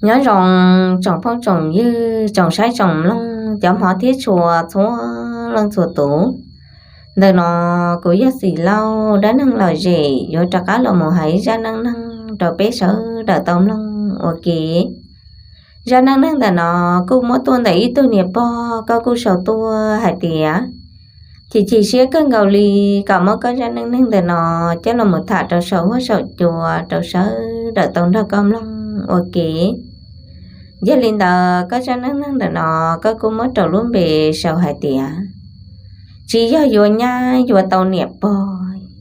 Nyob zoo tsoom phooj tsoom ywg, tsoom saib tsoom mloog, cov hmov thiab tshua txhua leej txhua tus. Ntawm no kuv yog Xim Lauj, dab neeg lom zem yuav rov qab los mus hais zaj neej neeg rau peb sawv daws tau mloog ua ke. Zaj neej neeg ntawm no kuj muab tuaj ntawm ib tug niam pog, koj kuj sau tuaj hais tias chim chim siab kawg nkaus li kom muab koj zaj neej neeg ntawm no coj los mus tham rau saum huab saum cua rau sawv daws tau nrog koj mloog ua ke. Yog li ntawd, koj zaj neej neeg ntawm no koj kuj muab rau lub npe sau hais tias tsis yog yuav nyab yuav tau niam pog,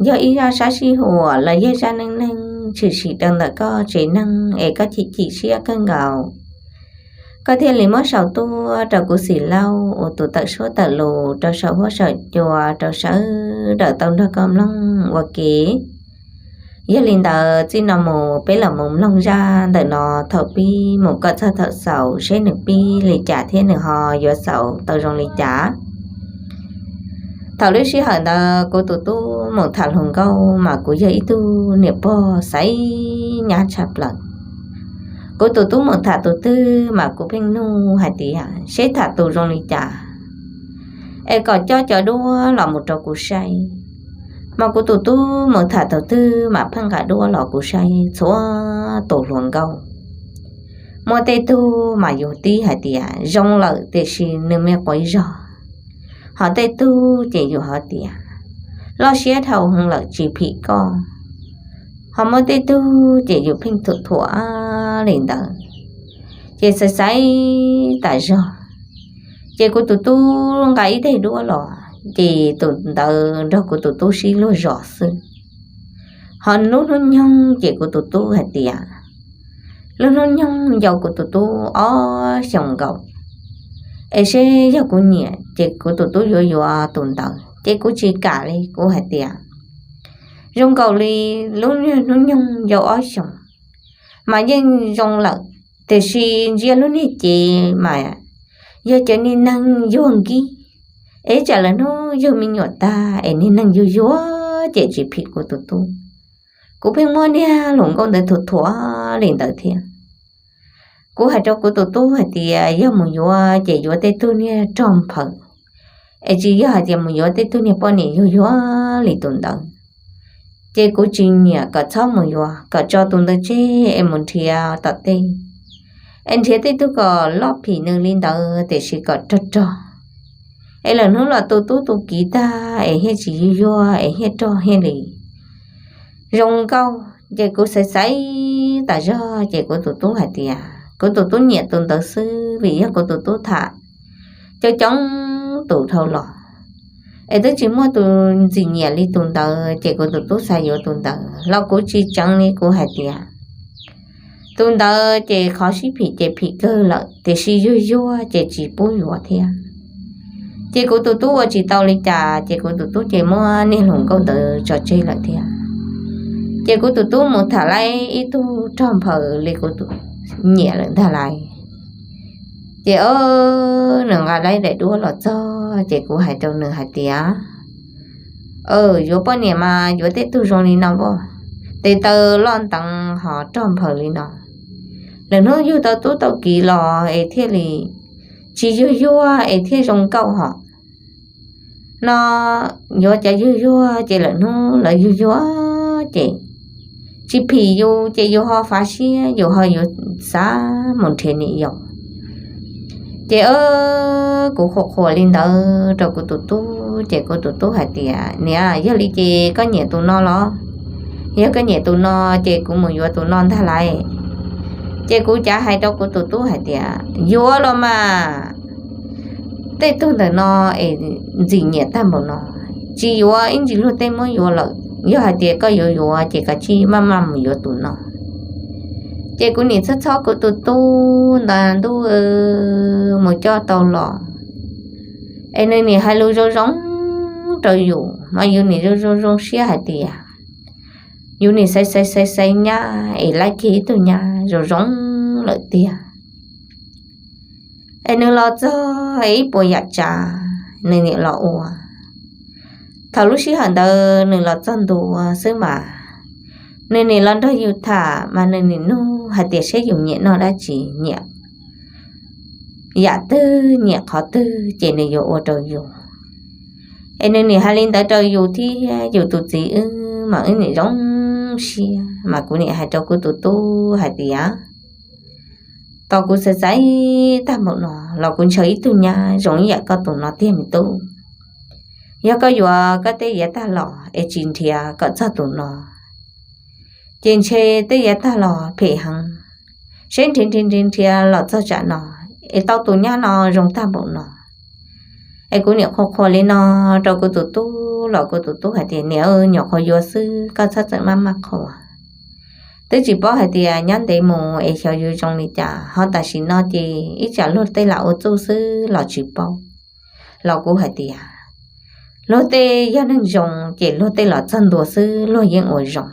yog ib zaj sab sij huam los yog zaj neej neeg tshwm sim rau ntawm koj tsev neeg es koj chim chim siab kawg nkaus, koj thiaj li muab sau tuaj rau kuv Xim Lauj ua tus tawm suab tawm lus rau saum huab saum cua rau sawv daws tau nrog koj mloog ua ke. Yog li ntawd, txij no mus peb los mus mloog zaj ntawm no thaum pib mus kom txog thaum xaus seb nws pib li cas thiab nws ho yuav xaus tau zoo li cas. Thaum lub sij hawm ntawd kuv tus tub mus tham hluas nkauj mas kuv yog ib tug niam pog xaiv nyab tshaj plaws. Kuv tus tub mus tham tus twg mas kuv pheej nug hais tias seb tham tus zoo li cas, es kom coj cov duab los mus rau kuv saib. Mas kuv tus tub mus tham tus twg mas pheej nqa duab los kuv saib txhua tus hluas nkauj. Muaj tej tug mas yus tib hais tias zoo lawm tiam sis nws me quav zog, ho tej tug ces yus ho tias loj siab dhau heev lawm tsis phim koj, ho muaj tej tug ces yus pheej thuam thuam li ntawd, ces xaiv xaiv tas zog. Ces kuv tus tub nqa ib daim duab los, ces tus ntawd nrog kuv tus tub sib luag zos xwb. Ho lub hnub nyoog ces kuv tus tub hais tias lub hnub nyoog yau kuv tus tub ob xyoos nkaus, es seb yog kuv nyiam ces kuv tus tub yuav yuav tus ntawd, ces kuv tsis kam li, kuv hais tias zoo nkaus li lub hnub nyoog yau ob xyoos mas yeej zoo lawm, tiam sis ntsia lub niag cev mas yog cov niag neeg yuag nkib, es tsam lawm hnub yug me nyuam tag es niag neeg yuag yuag ces tsis phim kuv tus tub. Kuv pheej muab niag hluas nkauj ntawd thuam thuam li ntawd thiab. Kuv hais rau kuv tus tub hais tias yog mus yuav ces yuav tej tug niag rog nphaws, es tsis yog hais tias mus yuav tej tug niag poj niam yuag yuag li tus ntawd. Ces kuv tsis nyiam, kom txhob mus yuav, kom tso tus ntawd tseg es mus nrhiav tom tej, es nrhiav tej tug kom loj phim nws li ntawd tiam sis kom rog rog, es lawm hnub los tu tub tu kiv tag es thiaj tsis yuag yuag es thiaj rog thiaj li zoo nkauj. Ces kuv xaiv xaiv tas zog ces kuv tus tub hais tias kuv tus tub nyiam tus ntawd xwb, vim yog kuv tus tub tham coob coob tus dhau los, es twb tsis muaj tus ntxim nyiam li tus ntawd, ces kuv tus tub xav yuav tus ntawd los kuv tsis tseev li, kuv hais tias tus ntawd ces qhov sib phim ces phim kawg lawm tiam sis yuag yuag ces tsis pub yuav thiab. Ces kuv tus tub ua tsis tau li cas ces kuv tus tub ces muab niag hluas nkauj ntawd tso tseg lawm thiab. Ces kuv tus tub mus tham laib ib tug rog nphaws li kuv tus nyiam lawm ntag lauj. Ces nws nqa laib daim duab los txog ces kuv hais rau nws hais tias, yuav poj niam mas yuav tej tug zoo li no as, tes taw loj nteev ho rog nphaws li no, lwm hnub yug tau tub tau kiv los es thiaj li tsis yuag yuag es thiaj zoo nkauj hos. No yuav cov yuag yuag ces lwm hnub lawv yuag yuag ces tsis phim yus ces yus ho fav siab, yus ho yuav xav mus nrhiav niam yau. Ces kuv qhuas qhuas li ntawd rau kuv tus tub ces kuv tus tub hais tias, niam, yog li ces koj nyiam tus no los? Yog koj nyiam tus no ces kuv mus yuav tus no ntag lauj. Ces kuv cav hais rau kuv tus tub hais tias, yuav los mas, tej tug ntawm no es ntxim nyiam tag npaum no, tsis yuav ib ntsis luag tej muab yuav lawm, yog hais tias koj yuav yuav ces koj cia li maj maj mus yuav tus no. Ces kuv nim txhob txhob kuv tus tub ntawd ntuj mus coj tau los, es nws nim hais lus zoo zoo rau yus mas yus nim zoo zoo zoo siab hais tias yus nim xaiv xaiv xaiv xaiv nyab es laib kiag ib tug nyab zoo zoo lawm tiag. Es nws los txog ib puas yam tsav nws nim los ua. Thaum lub sij hawm ntawd nws los txog ntua xwb mas nws nim los nrog yus tham mas nws nim nug hais tias seb yus nyiam noj dab tsi, nyiam yam twg, nyiam qhov twg ces nws yuav ua rau yus. Es nws nim hais li ntawd rau yus thiab yus tus txiv wb mas wb nim zoo siab, mas kuv nim hais rau kuv tus tub hais tias, tos kuv xaiv xaiv tag npaum no los kuv ntshaw ib tug nyab zoo ib yam koj tus no tiag me tub. Yog koj yuav koj tej yav tag los es tsis nrhiav kom txog tus no, ces ntshe tej yav tag los phem heev. Seb nrhiav nrhiav nrhiav nrhiav los txog tsam no es tau tus nyab no zoo tag npaum no. Es kuv nim qhuas qhuas li no rau kuv tus tub los kuv tus tub hais tias, niam, nyuam qhuav yuav xwb, koj txhob txawm maj maj qhuas. Twb tsis paub hais tias nyob ntev mus es xyov yuav zoo li cas, ho tam sim no ces ib tsam luag tej lam ua txuj xwb los tsis paub. Los kuv hais tias, luag tej yog neeg zoo ces luag tej los txog ntua xwb luag yeej ua zoo,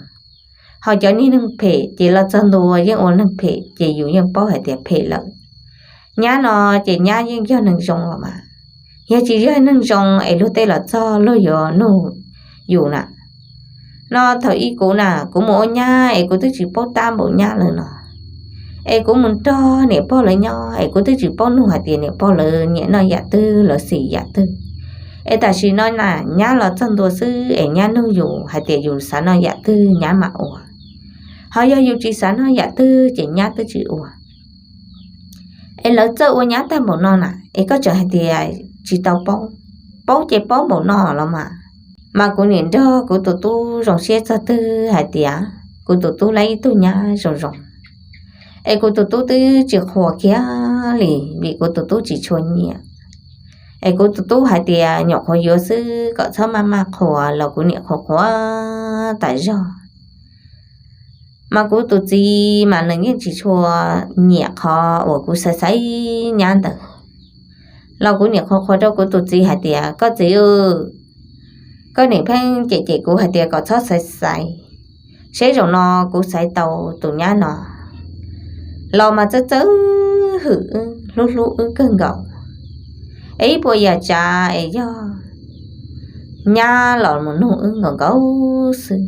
ho cov niag neeg phem ces los txog ntua yeej ua neeg phem ces yus yeej paub hais tias phem lawm. Nyab no ces nyab yeej yog neeg zoo los mas, yog tsis yog neeg zoo es luag tej los txog luag yuav nug yus na. No thaum ub kuv na kuv mus ua nyab es kuv twb tsis paub tab npaum nyab lawv no, es kuv mus nrog niam pog lawv nyob es kuv twb tsis paub nug hais tias niam pog lawv nyiam noj yam twg lawv xis yam twg. Es tam sim no na nyab los txog ntua xwb es nyab nug yus hais tias yus xav noj yam twg nyab mam ua, ho yog yus tsis xav noj yam twg ces nyab twb tsis ua. Es lawv txawj ua nyab tag npaum no na es koj tseem hais tias tsis tau paub, paub ces paub npaum no los mas. Mas kuv nim nrog kuv tus tub zoo siab txog twg hais tias kuv tus tub laib ib tug nyab zoo zoo, es kuv tus tub twb tsis qhuas kiag li vim kuv tus tub tsis tshua nyiam. Es kuv tus tub hais tias nyuam qhuav yuav xwb kom txhob maj maj qhuas los kuv nim qhuas qhuas tas zog. Mas kuv tus txiv mas nws yeej tsis tshua nyiam qhov uas kuv xaiv xaiv nyab ntawd. Los kuv nim qhuas qhuas rau kuv tus txiv hais tias, koj txiv, koj nim pheej cem cem kuv hais tias kom txhob xaiv xaiv, seb zaum no kuv xaiv tau tus nyab no los mas txawj txawj hwm wb, hlub hlub wb kawg nkaus. Es ib puas yam tsav es yog nyab los mus nug wb nkaus nkaus xwb.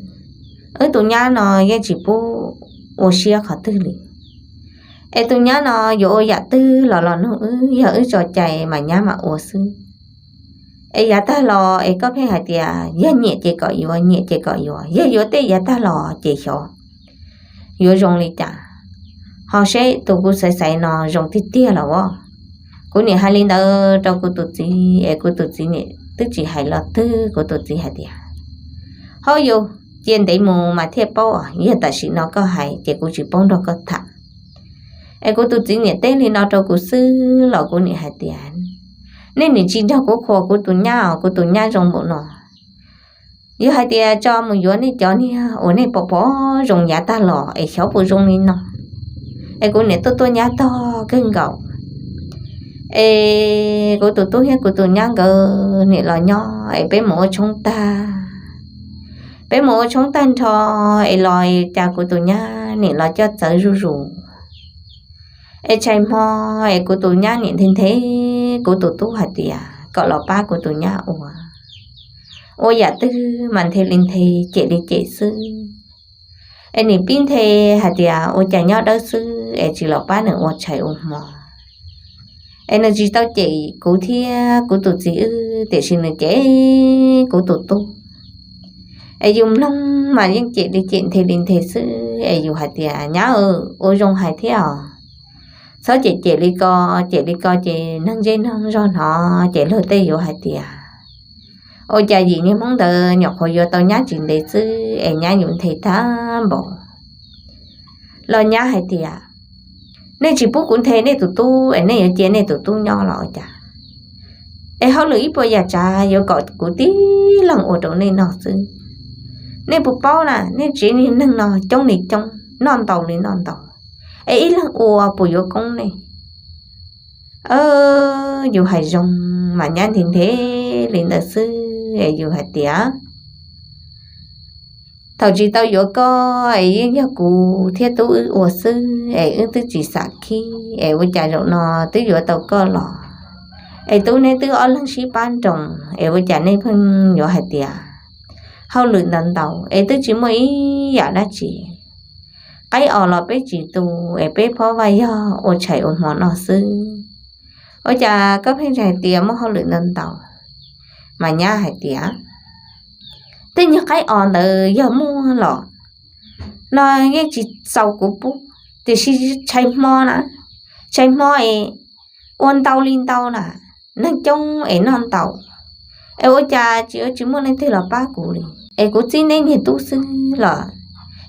Wb tus nyab no yeej tsis pub ua siab qhov twg li. Es tus nyab no yuav ua yam twg los los nug wb, yog wb tso cai mas nyab mam ua xwb. Es yav tag los es koj pheej hais tias yog nyiam ces kom yuav, nyiam ces kom yuav, yog yuav tej yav tag los ces xyov yuav zoo li cas, ho seb tus kuv xaiv xaiv no zoo tiag tiag los as. Kuv nim hais li ntawd rau kuv tus txiv es kuv tus txiv nim twb tsis hais los twg, kuv tus txiv hais tias, hauj yus, cia ntev mus mas thiaj paub, yog tam sim no koj hais ces kuv tsis paub nrog koj tham. Es kuv tus txiv nim teb li no rau kuv xwb los kuv nim hais tias, nej nim tsis nrog kuv qhuas kuv tus nyab os, kuv tus nyab zoo npaum no. Yog hais tias tso mus yuav nej cov niag uas nej pom pom zoo yav tag los es xyov puas zoo li no. Es kuv nim tuaj tuaj nyab tog kawg nkaus. Es kuv tus tub thiab kuv tus nyab nkawd nim los nyob es peb mus ua tshoob tag, peb mus ua tshoob tag nrho es los cas kuv tus nyab nim los coj txawv zuj zus. Es tshais hmo es kuv tus nyab nim nthe nthe kuv tus tub hais tias kom los pab kuv tus nyab ua, ua yam twg mas nthe li nthe, cem li cem xwb. Es nim pib nthe hais tias ua cas nyob dawb xwb es tsis los pab nws ua tshais ua hmo. Es nws tsis tau cem kuv thiab kuv tus txiv wb, tiam sis nws cem kuv tus tub. Es yus mloog mas yeej cem li cem, nthe li nthe xwb. Es yus hais tias, nyab, ua zoo hais thiab os, txhob cem cem li ko, cem li ko ces neeg zej neeg zog hnov ces luag tej yuav hais tias, ua cas yim niag hmoob ntawd nyuam qhuav yuav tau nyab tsis ntev xwb es nyab yuav nthe tag npaum. Los nyab hais tias, nej tsis pub kuv nthe nej tus tub es nej yuav cia nej tus tub nyob los ua cas? Es hauj lwm ib puas yam tsav yuav kom kuv tib leeg ua rau nej noj xwb. Nej puas paub na, nej tsev niag neeg no coob li coob, noj ntau li noj ntau, es ib leeg ua puas yuav koob nej? Yus hais zoo mas nyab nthe nthe li ntawd xwb es yus hais tias, thaum tsis tau yuav koj es yeej yog kuv thiab tub wb ua xwb es wb twb tsis xam khib es ua cas zaum no twb yuav tau koj los, es tub neb twb ob leeg sib pab nroos es ua cas nej pheej yuav hais tias hauj lwm ntau ntau es twb tsis muaj ib yam dab tsi. qaib os los peb tsis tu, es peb phob vaj yog ua tshais ua hmo noj xwb. Ua cas koj pheej hais tias muaj hauj lwm ntau ntau? Mas nyab hais tias, tej nyuag qaib os ntawd yog muaj los no yeej tsis txaus kuv pub, tiam sis tshais hmo na, tshais hmo es ua ntau li ntau na, neeg coob es noj ntau, es ua cas tsis ua tsis muaj leej twg los pab kuv li. Es kuv txib neb niag tub xwb los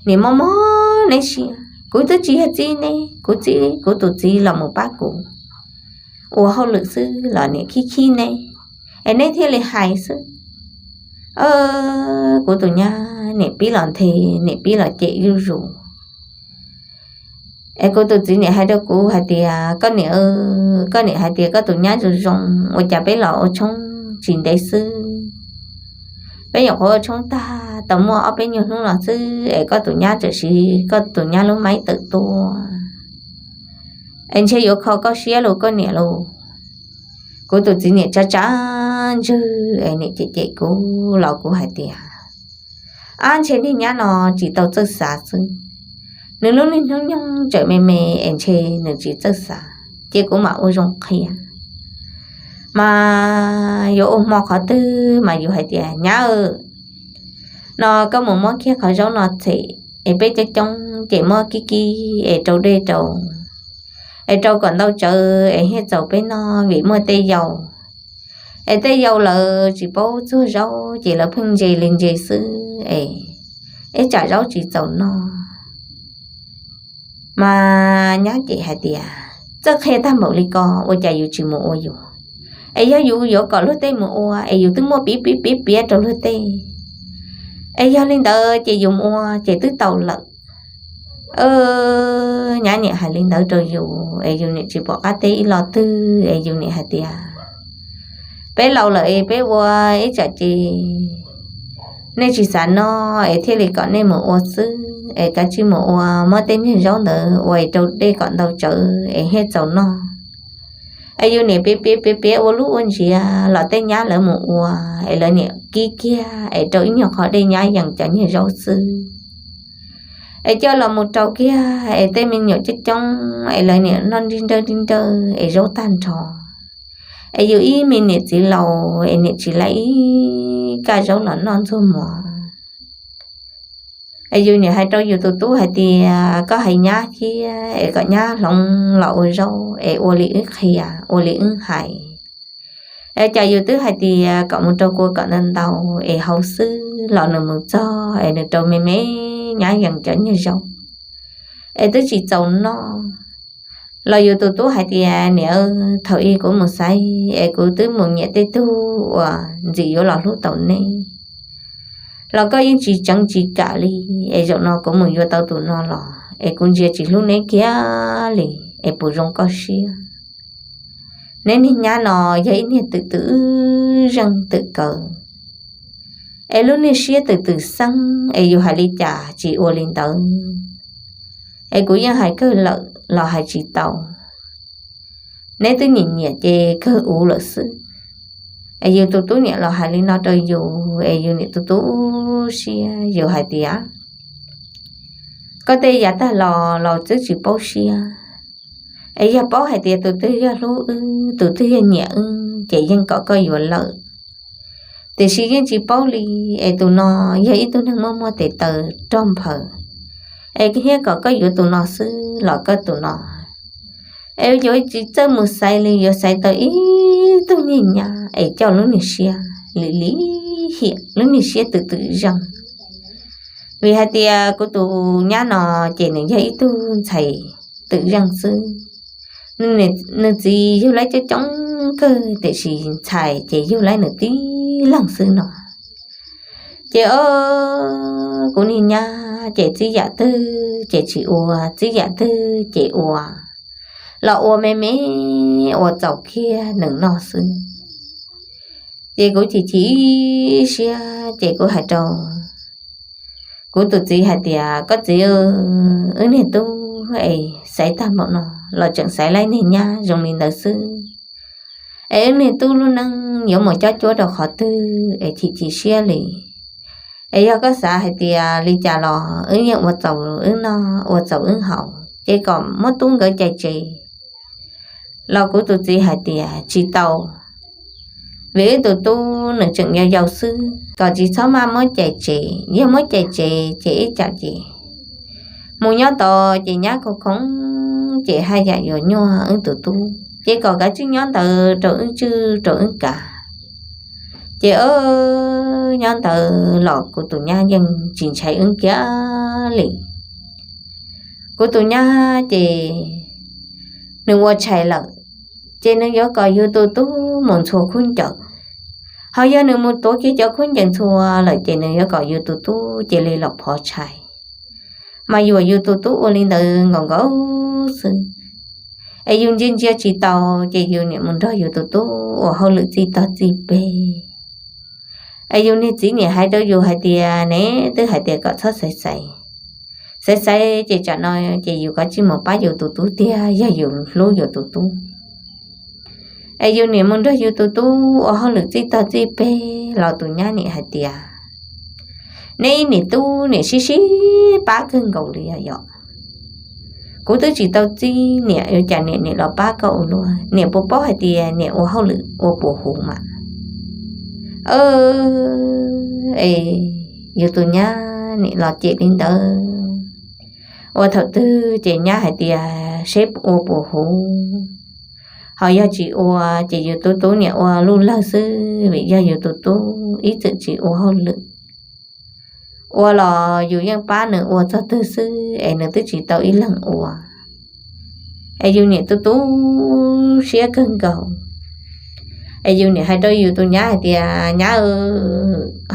nim mob mob neb siab. Kuv twb tsis yog txib neb, kuv txib kuv tus txiv los mus pab kuv ua hauj lwm xwb los nim khib khib neb, es neb thiaj li hais xwb. Kuv tus nyab nim pib los nthe, nim pib los cem zuj zus. Es kuv tus txiv nim hais rau kuv hais tias, koj nim, koj nim hais tias koj tus nyab zoo zoo, ua cas peb los ua tshoob tsis ntev xwb, peb nyuam qhuav ua tshoob tag tau muaj ob peb nyuag hnub no xwb es koj tus nyab txawm siv koj tus nyab lub maib tawm tuaj, es ntshe yuav kho koj siab los koj niam lauj. Kuv tus txiv nim tsa tsa ntswg es nim cem cem kuv los kuv hais tias, ab, ntshe niag nyab no tsis tau txawj xav xwb, nws lub niag hnub nyoog tseem me me es ntshe nws tsis txawj xav, ces kuv mam ua zoo qhia. Mas yuav ua hmo qhov twg mas yus hais tias, nyab, no koj mus muab kiag qhov zaub no txhem, es peb coob coob ces muab kib kib es rau dej rau, es rau kom ntau tsawv es thiaj txaus peb noj, vim muaj tej yau, es tej yau lawv tsis paub txuag zaub ces lawv pheej ntse li ntse xwb es ib tsam zaub tsis txaus noj. Mas nyab ces hais tias, txawj qhia tag npaum li ko ua cas yus tsis mus ua yus? Es yog yus yuav kom luag tej mus ua es yus twb muaj piv piv piav piav rau luag tej, es yog li ntawd ces yus mus ua ces twb tau lawm. Nyab nim hais li ntawd rau yus es yus nim tsis pom qab teb ib lo twg es yus nim hais tias, peb laus lawm es peb ua ib tsam ces nej tsis xav noj es thiaj li kom nej mus ua xwb, es kav tsij mus ua, muab tej niag zaub ntawd ua es rau dej kom ntau tsawv es thiaj txaus noj. Es yus nim piav piav piav piav ua lub ua ntsiav los tej nyab lawv mus ua, es lawv nim kib kiag es rau ib nyuag qho dej nyab yees cov niag zaub xwb. Es coj los mus rau kiag es tej me nyuam coob coob es lawv nim noj nrij nrawj nrij nrawj es zaub tag nrho. Es yus ib me niam txiv laus es nim tsis laib ib kaj zaub los noj ntxuag mov. Es yus nim hais rau yus tus tub hais tias, koj hais nyab thiab es kom nyab hloov los ua zaub es ua li wb qhia, ua li wb hais. Es cas yus twb hais tias kom mus rau kua kom ntau ntau es hauv xwb los nws mus txog es nws rau me me nyab yees cov niag zaub es twb tsis txaus noj. Los yus tus tub hais tias, niam, thaum ub kuv mus xaiv es kuv twb mus nyiam tej tug uas ntxim yuav los hlub tau neb, los koj yeej tsis tseev tsis kam li, es zaum no kuv mus yuav tau tus no los es kuv ntsia tsis hlub neb kiag li, es puas zoo koj siab? Neb niag nyab no yog ib niag twm twm zeej twm kawg, es lub niag siab twm twm xeeb es yus hais li cas tsis ua li ntawd, es kuv yeej hais kawg lawm los hais tsis tau. Neb twb nyiam nyiam ces kawg ua lawm xwb. Es yus tus tub niam los hais li no rau yus es yus niam tu tu siab, yus hais tias, koj tej yav tag los los twb tsis paub siab, es yog paub hais tias tus twg yog hlub wb, tus twg yog nyiam wb ces yeej kom koj yuav lawm. Tiam sis yeej tsis paub li, es tus no yog ib tug neeg muaj muaj tes taw rog nphaws, es thiab kom koj yuav tus no xwb los koj tus no es yuav tsis txawj mus xaiv li, yuav xaiv tau ib tug niag nyab es coj lub niag siab li li hiam, lub niag siab twm twm zeej. Vim hais tias kuv tus nyab no ces nws yog ib tug ntxhais twm zeej xwb. Nws txiv yug laib coob coob kawg tiam sis ntxhais ces yug laib nws tib leeg xwb no. Ces o, kuv niag nyab ces txib yam twg ces tsis ua, txib yam twg ces ua, los ua me me ua txaus kiag nws noj xwb. Ces kuv chim chim ib siab ces kuv hais rau kuv tus txiv hais tias, koj txiv, wb niag tub es xaiv tag npaum no los tseem xaiv laib niag nyab zoo li ntawd xwb, es wb niag tub lub neej yuav mus cob cuab rau qhov twg es chim chim siab li. Es yog koj xav hais tias li cas los wb yeej ua txaus wb noj ua txaus wb haus, ces kom muab tub nkawd cais tsev. Los kuv tus txiv hais tias tsis tau, vim wb tus tub nws tseem yau yau xwb, kom tsis txhob maj muab cais tsev. Yog muab cais tsev ces ib tsam ces mus nyob tod ces nyab khoo khoo, ces haj yam yuav nyuaj wb tus tub, ces kom kav tsij nyob ntawd rau wb tswj rau wb kav. Ces nyob ntawd los kuv tus nyab yeej tsis ntshai wb kiag li. Kuv tus nyab ces nws ua tshais lawm, ces nws yuav kom yus tus tub mus ntxhua khaub ncaws. Ho yog nws mus tuav kiag cov khaub ncaws ntxhua lawm ces nws yuav kom yus tus tub cia li los phov tshais. Mas yuam yus tus tub ua li ntawd nkaus nkaus xwb. Es yus ntsia ntsia tsis tau, ces yus niam mus nrog yus tus tub ua hauj lwm txij tog txij peg. Es yus niag txiv niam hais rau yus hais tias, ne twb hais tias kom txhob xaiv xaiv, xaiv xaiv ces tsam no ces yus kav tsij mus pab yus tus tub tiag, yog yus hlub yus tus tub. Es yus niam mus nrog yus tus tub ua hauj lwm txij tog txij peg los tus nyab niam hais tias, neb niam tub niam sib sib pab kawg nkaus li os yom. Kuv twb tsis tau txib niam, ua cas niam niam los pab koj ua luaj? Niam puas paub hais tias niam ua hauj lwm ua puas huv mas? Es yus tus nyab niam los cem li ntawd. Ua thaum twg ces nyab hais tias seb ua puas huv, ho yog tsis ua ces yus tus tub niam ua luj lawg xwb, vim yog yus tus tub ib txwm tsis ua hauj lwm. Ua los yus yeej pab nws ua txog twg xwb es nws twb tsis tau ib leeg ua. Es yus niam tu tu siab kawg nkaus. Es yus niam hais rau yus tus nyab hais tias, nyab,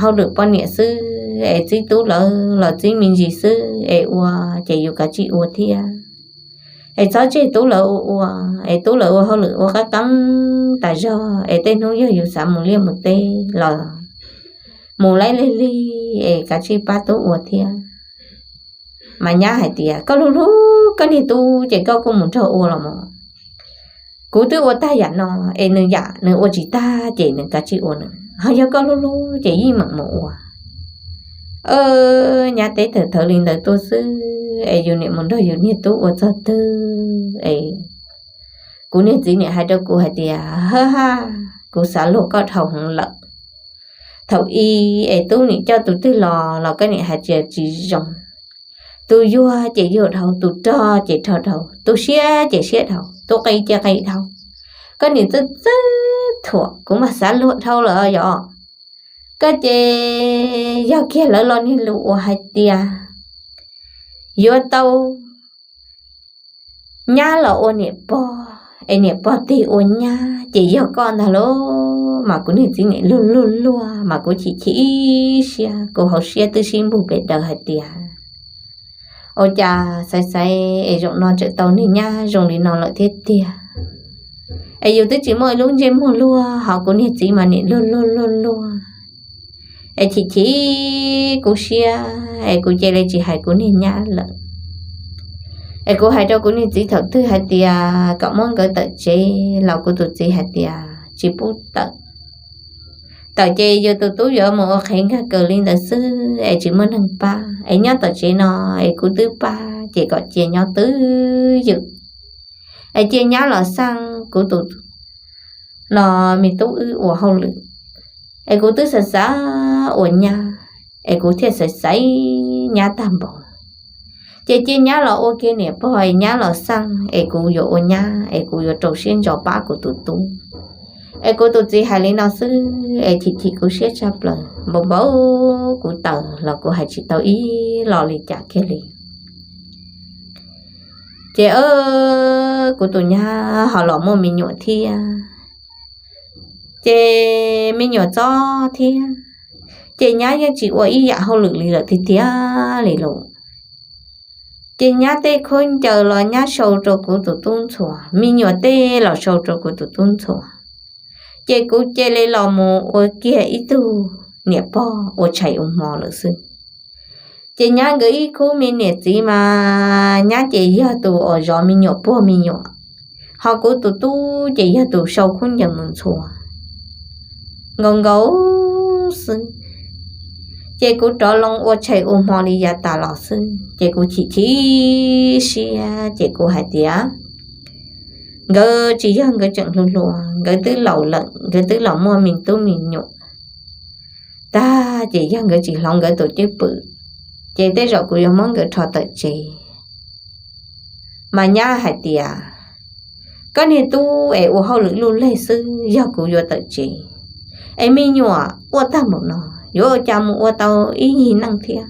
hauj lwm poj niam xwb es txib tub lawv los txib me ntsis xwb es ua, ces yus kav tsij ua thiab. Es txhob tseg tub lawv ua ua, es tub lawv ua hauj lwm ua qab qeeb tas zog, es tej hnub yog yus xav mus liaj mus teb los mus laib lig lig, es kav tsij pab tub ua thiab. Mas nyab hais tias, koj hlub hlub koj niag tub ces koj kuj mus nrog ua los mas. Kuv twb ua tag yam no, es nws yam nws ua tsis tag ces nws kav tsij ua nws, ho yog koj hlub hlub ces yeej meem mus ua. Nyab teb tawm thawv li ntawd tuaj xwb es yus niam mus nrog yus niag tub ua txog twg es kuv niag txiv niam hais rau kuv hais tias, hab hab, kuv xav luag koj dhau heev lawm. Thaum i es tub niam coj tus twg los los koj niam hais tias tsis zoo. Tus yuag ces yuag dhau, tus rog ces rog dhau, tus siab ces siab dhau, tus qis ces qis dhau. Koj niam txawj txawj thuam kuv mas xav luag dhau lawm yom. Koj ces yog kiag lawv lo niag lus uas hais tias yuav tau nyab los ua niam pog, es niam pog tig ua nyab ces yog koj ntag lauj. Mas kuv niag txiv niam luag luag luag mas kuv chim chim ib siab, kuv hauv siab twb sib npug pes daws hais tias, ua cas xaiv xaiv es zaum no tseem tau niag nyab zoo li no lawm thiab tiag. Es yus twb tsis muaj ib lub ntsej muag luag, ho kuv niag txiv mas niam luag luag luag luag. Es chim chim kuv siab es kuv cia li tsis hais kuv niag nyab lawm. Es kuv hais rau kuv niag txiv thaum twg hais tias kom muab nkawd tawm tsev los kuv tus txiv hais tias tsis pub tawm. Tawm ces yus tus tub yuav mus ua qhev nkag kaws li ntawd xwb es tsis muaj neeg pab, es nyob tom tsev no es kuv twb pab ces kom cia nyob twj ywm. Es cia nyab los xaj kuv tus no me tub wb ua hauj lwm. Es kuv twb xav xav ua nyab, es kuv thiaj xaiv xaiv nyab tag npaum. Ces cia nyab los ua kiag niam pog es nyab los xaj es kuv yuav ua nyab es kuv yuav rau siab ntso pab kuv tus tub. Es kuv tus txiv hais li no xwb es chim chim kuv siab tshaj plaws, npau npau kuv taws los kuv hais tsis tau ib lo li cas kiag li. Ces kuv tus nyab ho los muaj me nyuam thiab, ces me nyuam txob thiab, ces nyab yeej tsis ua ib yam hauj lwm li lawm tiag tiag li lauj. Ces nyab tej khaub ncaws los nyab sau rau kuv tus tub ntxhua, me nyuam tej los sau rau kuv tus tub ntxhua. Ces kuv cia li los mus ua kiag ib tug niam pog ua tshais ua hmo lawm xwb. Ces nyab nkawd ib khub me niam txiv mas nyab ces yog tus uas zov me nyuam puag me nyuam, ho kuv tus tub ces yog tus sau khaub ncaws mus ntxhua nkaus nkaus xwb. Ces kuv rov loo ua tshais ua hmo li yav tas los xwb ces kuv chim chim siab ces kuv hais tias, nkawd tsis yog nkawd tseem hluas hluas, nkawd twb laus lawm, nkawd twb los muaj me tub me nyuam tag ces yog nkawd tsis hloov nkawd tus cwj pwm ces tej zaum kuv yuav muab nkawd rho tawm tsev. Mas nyab hais tias, koj niag tub es ua hauj lwm luj leg xwb, yog kuv yuav tawm tsev es me nyuam ua tag npaum no yuav ua cas mus ua tau ib yig neej thiab.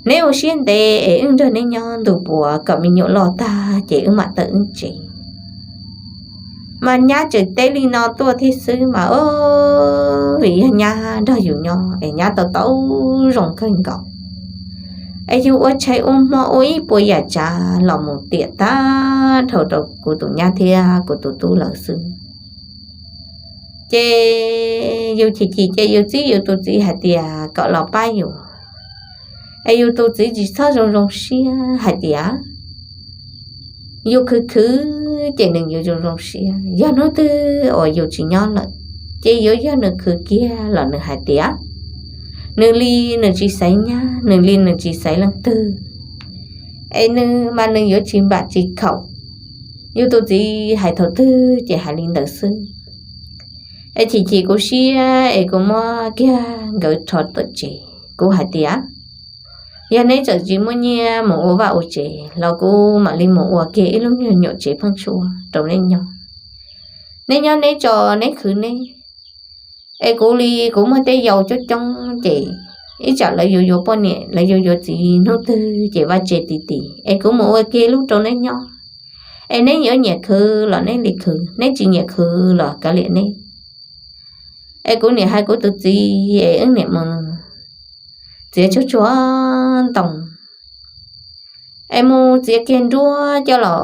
Neb ua siab ntev es wb nrog neb nyob ntu puav kom me nyuam loj tag ces wb mam tawm wb tsev. Mas nyab tseem teb li no tuaj thiab xwb mas, vim yog nyab nrog yus nyob es nyab tau tau zoo kawg nkaus. Es yus ua tshais ua hmo ua ib puas yam tsav los mus tiam tag dhau rau kuv tus nyab thiab kuv tus tub lawv xwb. Ces yus chim chim ces yus txib yus tus txiv hais tias kom los pab yus. Es yus tus txiv tsis txhob zoo zoo siab hais tias, yus khwv khwv ces nws yuav zoo zoo siab. Yog hnub twg uas yus tsis nyob lawm ces yuav yog nws khwv kiag los nws hais tias, nws li nws tsis xaiv nyab, nws li nws tsis xaiv leej twg, es nws mas nws yuav tsis npam tsis khaum. Yus tus txiv hais thaum twg ces hais li ntawd xwb. Es chim chim kuv siab es kuv muab kiag nkawd rho tawm tsev, kuv hais tias, yog neb tseem tsis muaj nyiaj mus ua vaj ua tsev los kuv mam li mus ua kiag ib lub nyuag nyuam tsev pheeb suab rau neb nyob. Neb nyob neb tso, neb khwv neb. Es kuv li kuv muaj tej yau coob coob ces ib tsam lawv yuav yuav poj niam, lawv yuav yuav txiv hnub twg ces vaj tse ti ti. Es kuv mus ua kiag lub rau neb nyob. Es neb yuav nyiam khwv los neb li khwv, neb tsis nyiam khwv los kav liam neb. Es kuv niam hais kuv tus txiv es wb niam mus txiav tsuag tsuag ntoo, es mus txiav kiag nruab coj los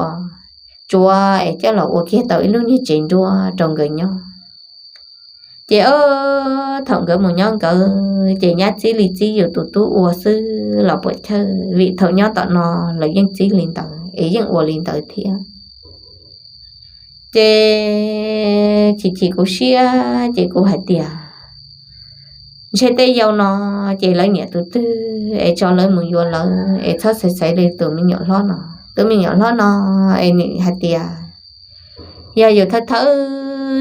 tsuav es coj los ua kiag tau ib lub niag tsev nruab rau nkawd nyob. Ces thaum nkawd mus nyob nkawd ces nyab txib li txib yus tus tub ua xwb los puam chawj, vim thaum nyob tom no lawv yeej txib li ntawd es yeej ua li ntawd thiab. Ces chim chim kuv siab ces kuv hais tias, ntshe tej yau no ces lawv nyiam tus twg es tso lawv mus yuav lawv es txhob xaiv xaiv li tus me nyuam hlob no. Tus me nyuam hlob no es nws hais tias yog yus thawj thawj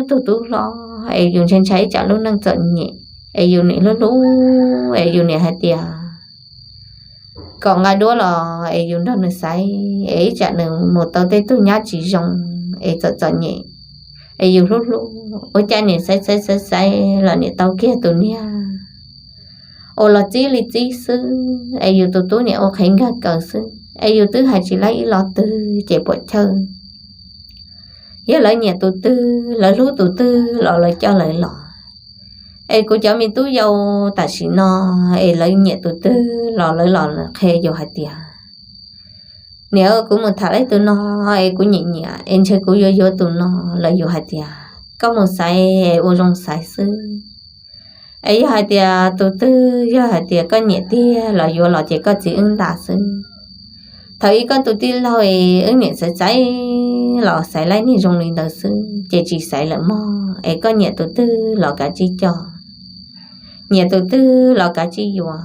tus tub hlob es yus ntshai ntshai ib tsam lub neej txom nyem, es yus niam hlub hlub es yus niam hais tias kom nqa duab los es yus nrog nws xaiv, es ib tsam nws mus tau tej tug nyab tsis zoo es txom txom nyem, es yus hlub hlub ua cas niam xaiv xaiv xaiv xaiv los niam tau kiag tus niag uas los txib li txib xwb, es yus tus tub niam ua qhev nkag kaws xwb, es yus twb hais tsis laib ib lo twg ces puam chawj. Yog lawv nyiam tus twg, lawv hlub tus twg los lawv coj lawv los. Es kuv cov me tub yau tam sim no es lawv nyiam tus twg los lawv los qhia yus hais tias, niam, kuv mus tham laib tus no es kuv nyiam nyiam es ntshe kuv yuav yuav tus no. Lawv yus hais tias koj mus xaiv es ua zoo xaiv xwb. Es yog hais tias tus twg yog hais tias koj nyiam tiag los yuav los ces koj txiv wb nta xwb. Thaum ub koj tus tij laug es wb niam xaiv xaiv los xaiv laib niag zoo li ntawd xwb ces tsis xaiv lawm mog. Es koj nyiam tus twg los kav tsij coj, nyiam tus twg los kav tsij yuav,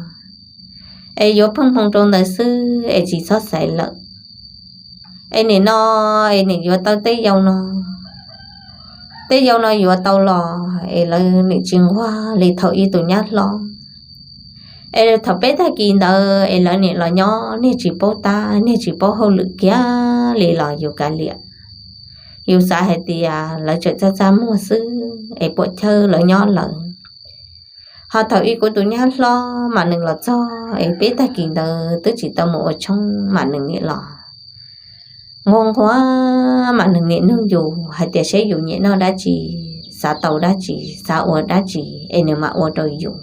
es yuav pheej hmoo rau ntawd xwb es tsis txhob xaiv lawm. Es nim no es nim yuav tau tej yau no, tej yau no yuav tau los es lawv nim tsis nquag li thaum ub tus nyab hlob. Es thaum peb tag kis ntawd es lawv nim los nyob niag tsis paub tab niag tsis paub hauj lwm kiag li los yus kav liam. Yus xav hais tias lawv tseem txaj txaj muag xwb es puam chawj lawv nyob lawv. Ho thaum ub kuv tus nyab hlob mas nws los txog es peb tag kis ntawd twb tsis tau mus ua tshoob mas nws nim los nquag nquag mas nws nim nug yus hais tias seb yus nyiam noj dab tsi, xav tau dab tsi, xav ua dab tsi es nws mam ua rau yus.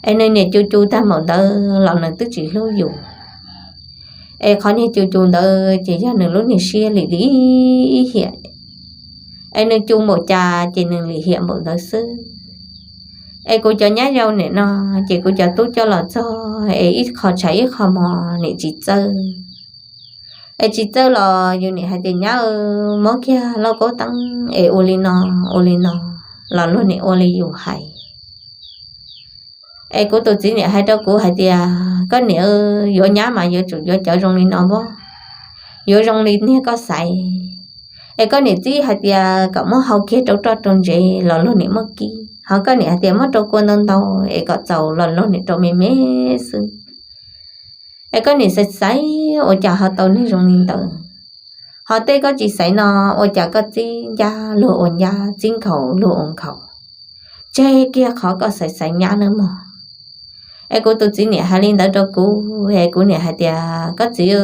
Es nws niam cu cu tag npaum ntawd los nws twb tsis hlub yus. Es qhov niag cu cu ntawd ces yog nws lub niag siab lim ib hiam, es nws cu npaum cas ces nws lim hiam npaum ntawd xwb. Es kuv cov nyab yau nim no ces kuv cov tub coj los txog es ib qho tshav ib qho mos nim tsis txawj. Es tsis txawj los yus nim hais tias nyab, muab kiag lauj kaub teeb es ua li no ua li no, los luag nim ua li yus hais. Es kuv tus txiv niam hais rau kuv hais tias, koj niam, yuav nyab mas yuav tsum yuav cov zoo li no pob, yuav zoo li niag koj xaiv. Es koj niam txib hais tias kom muab hau kiag rau roj rau ntsev los luag niam muab kib, ho koj niam hais tias muab rau kua ntau ntau es kom txaus los luag niam rau me me xwb. Es koj niam xaiv xaiv ua cas ho tau niag zoo li ntawd, ho tej koj tsis xaiv no ua cas koj txib ncaj luag ua ncaj, txib nkhaus luag ua nkhaus, tseg kiag qhov koj xaiv xaiv nyab nawb mog. Es kuv tus txiv niam hais li ntawd rau kuv es kuv niam hais tias, koj txiv,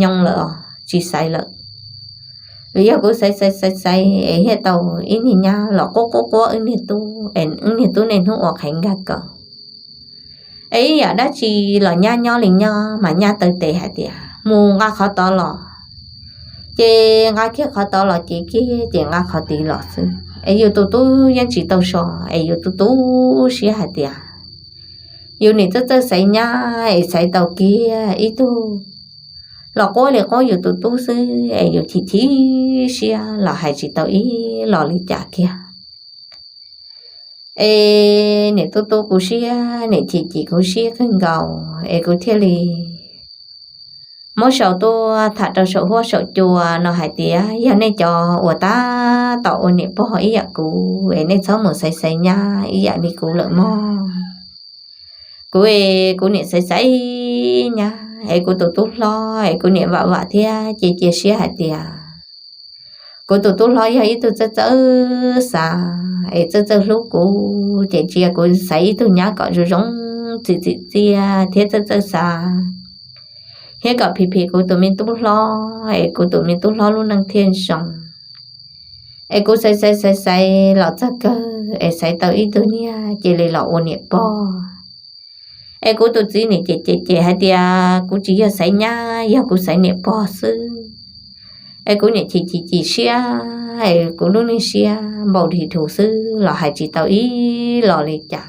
nyoo lawm os, tsis xaiv lawm. Vim yog kuv xaiv xaiv xaiv xaiv es thiaj tau ib niag nyab los quab quab quab wb niag tub, es wb niag tub niaj hnub ua qhev nkag kaws. Es ib yam dab tsi los nyab nyob li nyob mas nyab taw tes hais tias mus nqa qhov tod los, ces nqa kiag qhov tod los, ces kiag ces nqa qhov tid los xwb. Es yus tus tub yeej tsis tau so, es yus tus tub siab hais tias yus niam txawj txawj xaiv nyab es xaiv tau kiag ib tug los quab li quab yus tus tub xwb, es yus chim chim siab los hais tsis tau ib los li cas kiag. Es niam tub tu kuv siab, niam chim chim kuv siab kawg nkaus, es kuv thiaj li muab sau tuaj tham rau saum huab saum cua no hais tias, yog nej cov uas tab tom ua niam pog ib yam kuv es nej txhob mus xaiv xaiv nyab ib yam li kuv lawm mog. Kuv es kuv niam xaiv xaiv nyab es kuv tus tub hlob es kuv niam vam vam thiab cia cia siab hais tias kuv tus tub hlob yog ib tug txawj txawj xav es txawj txawj hlub kuv, ces cia kuv xaiv ib tug nyab kom zoo zoo, txim txim txiaj thiab txawj txawj xav, thiab kom phim phim kuv tus me tub hlob es kuv tus me tub hlob lub neej thiaj zoo. Es kuv xaiv xaiv xaiv xaiv los txog kawg es xaiv tau ib tug niag cia li los ua niam pog. Es kuv tus txiv niam ces ces ces hais tias kuv tsis yog xaiv nyab, yog kuv xaiv niam pog xwb. Es kuv niam chim chim chim siab, es kuv lub niag siab npaum li thuv xwb los hais tsis tau ib los li cas.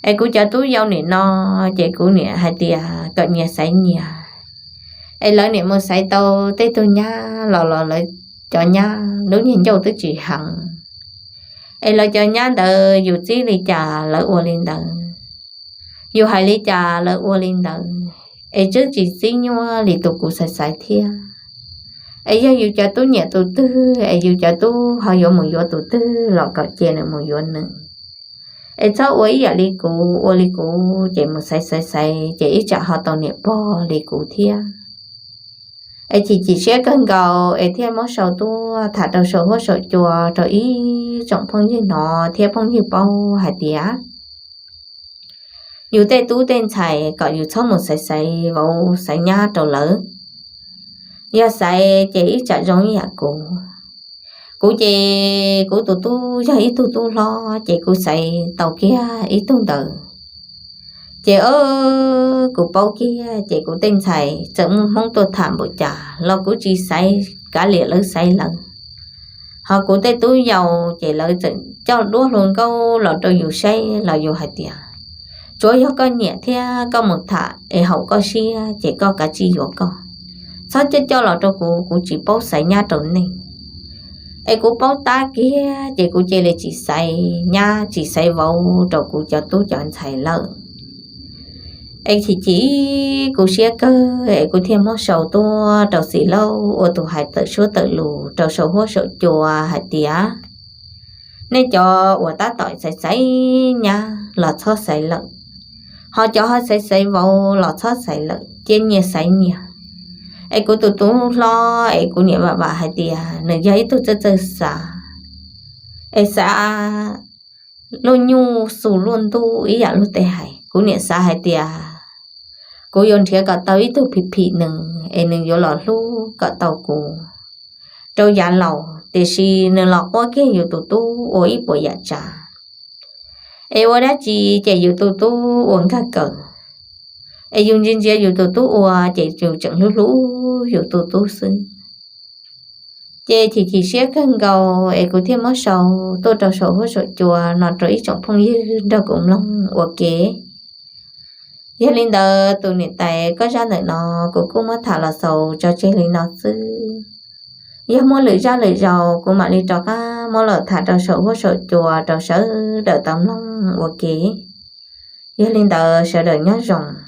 Es kuv cov tub yau nim no, ces kuv niam hais tias kom nyias xaiv nyias. Es lawv niam mus xaiv tau tej tug nyab los los lawv cov nyab lub niag ncauj twb tsis heev. Es lawv cov nyab ntawd yus txib li cas lawv ua li ntawd, yus hais li cas lawv ua li ntawd. Es twb tsis txib nyuaj li tus kuv xaiv xaiv thiab. Es yog yus cov tub nyiam tus twg es yus cov tub ho yuav mus yuav tus twg los kom cia nws mus yuav nws. Es txhob ua ib yam li kuv, ua li kuv ces mus xaiv xaiv xaiv ces ib tsam ho tau niam pog li kuv thiab. Es chim chim siab kawg nkaus es thiaj muab sau tuaj tham rau saum huab saum cua rau ib tsoom phooj ywg hnov thiab phooj ywg paub hais tias yus tej tub tej ntxhais kom yus txhob mus xaiv xaiv vauv xaiv nyab rau lawv. Yog xaiv ces ib tsam zoo ib yam kuv. Kuv ces kuv tus tub yog ib tug tub hlob ces kuv xaiv tau kiag ib tug ntawd. Ces kuv paub kiag ces kuv tej ntxhais txawm muaj hmoob tuaj tham npaum cas los kuv tsis xaiv, kav liam lawv xaiv lawv. Ho kuv tej tub yau ces lawv txawm coj duab hluas nkauj los rau yus saib los yus hais tias, tsuav yog koj nyiam thiab koj mus tham es haum koj siab ces koj kav tsij yuav koj. Txhob coj coj los rau kuv, kuv tsis paub xaiv nyab rau nej. Es kuv paub tab kiag ces kuv cia li tsis xaiv nyab tsis xaiv vauv rau kuv cov tub cov ntxhais lawm. Es chim chim kuv siab kawg es kuv thiaj muab sau tuaj rau Xim Lauj ua tus hais tawm suab tawm lus rau saum huab saum cua hais tias, nej cov uas tab tom xaiv xaiv nyab los txhob xaiv lawm, ho cov ho xaiv xaiv vauv los txhob xaiv lawm, cia nyias xaiv nyias. Es kuv tus tub hlob es kuv niam vam vam hais tias nws yog ib tug txawj txawj xav, es xav luaj nyuj xus luaj ntuj ib yam luag tej hais. Kuv niam xav hais tias kuv yuav nrhiav kom tau ib tug phim phim nws es nws yuav los hlub kom tau kuv rau yav laus, tiam sis nws los quab kiag yus tus tub ua ib puas yam tsav. Es ua dab tsi ces yus tus tub ua nkag kawm, es yus ntsia ntsia yus tus tub ua ces yus tseem hlub hlub yus tus tub xwb. Ces chim chim siab kawg nkaus es kuv thiaj muab sau tuaj rau saum huab saum cua no rau ib tsoom phooj ywg nrog kuv mloog ua ke. Yog li ntawd tus niam tais, koj zaj ntawm no kuv kuj muab tham los xaus tso tseg li no xwb. Yog muaj lwm zaj lwm zaus kuv mam li rov qab muab los tham rau saum huab saum cua rau sawv daws tau mloog ua ke. Yog li ntawd sawv daws nyob zoo.